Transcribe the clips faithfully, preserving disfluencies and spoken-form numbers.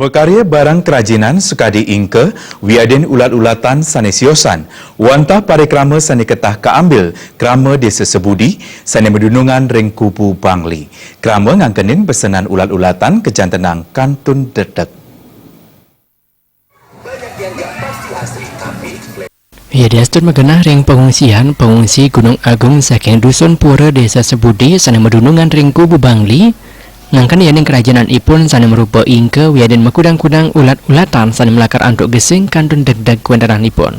Makarya barang kerajinan sakadi ingka, wiadin ulat-ulatan sane siosan, wantah parikrama sane ketah kaambil krama Desa Sebudi sane madunungan ring Kubu Bangli. Krama ngangkenin pesenan ulat-ulatan kajantenang kantun dedek. Yadiastun magenah ring pangungsian, pangungsi Gunung Agung saking Dusun Pura, Desa Sebudi, sane madunungan ring Kubu Bangli, ngangken yaning kerajinan ipun sane marupa ingka wiadin makudang-kudang ulat-ulatan sane malakar antuk gesing kantun degdeg kawentenan ipun.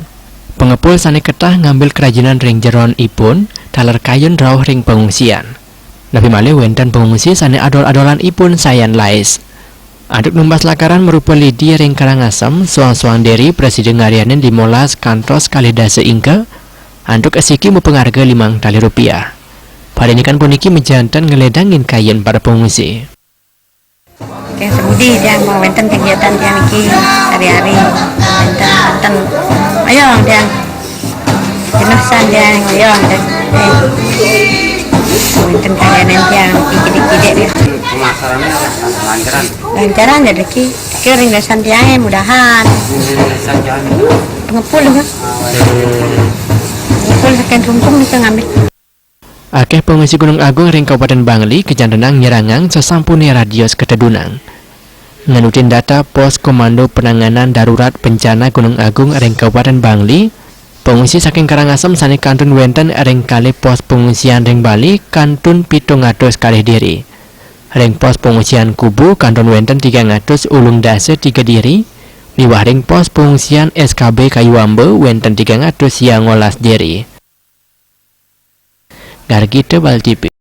Pangepul sane ketah ngambil kerajinan ring jeron ipun, taler kayun rauh ring pangungsian. Napi malih wenten pangungsi sane adol-adolan ipun sayan lais. Antuk numbas lakaran marupa lidi ring Karangasem, soang-soang diri prasida ngaryanin limolas kantos kalih dasa ingka, antuk asiki mapangarga limang tali rupiah. Parinikan puniki majanten ngledangin kayun para pangungsi. King Sebudi tiang mau wenten kegiatan tiang niki hari-hari. Wenten, wenten. Ayo tiang. Jenuh san tiang, ayo tiang. Eh. Wenten karyanin tiang niki kidik-kidik tiang. Pemasarannya lancaran. Lancaran ya deki. Kering dasan tiang, eh, mudahan. Lancaran. Pengepul ya. Pengepul saking Klungkung nika ngambil. Akeh pangungsi Gunung Agung ring Kabupaten Bangli kajantenang nyerangang sasampune radius katedunang. Nganutin data Pos Komando Penanganan Darurat Bencana Gunung Agung ring Kabupaten Bangli, pangungsi saking Karangasem sane kantun wenten ring kalih pos pangungsian ring Bali kantun pitung atus kalih diri. Ring pos pangungsian Kubu kantun wenten tigang atus ulung dasa tiga diri, miwah ring pos pangungsian S K B Kayuamba wenten tigang atus sangolas diri. Gargita Bal T V.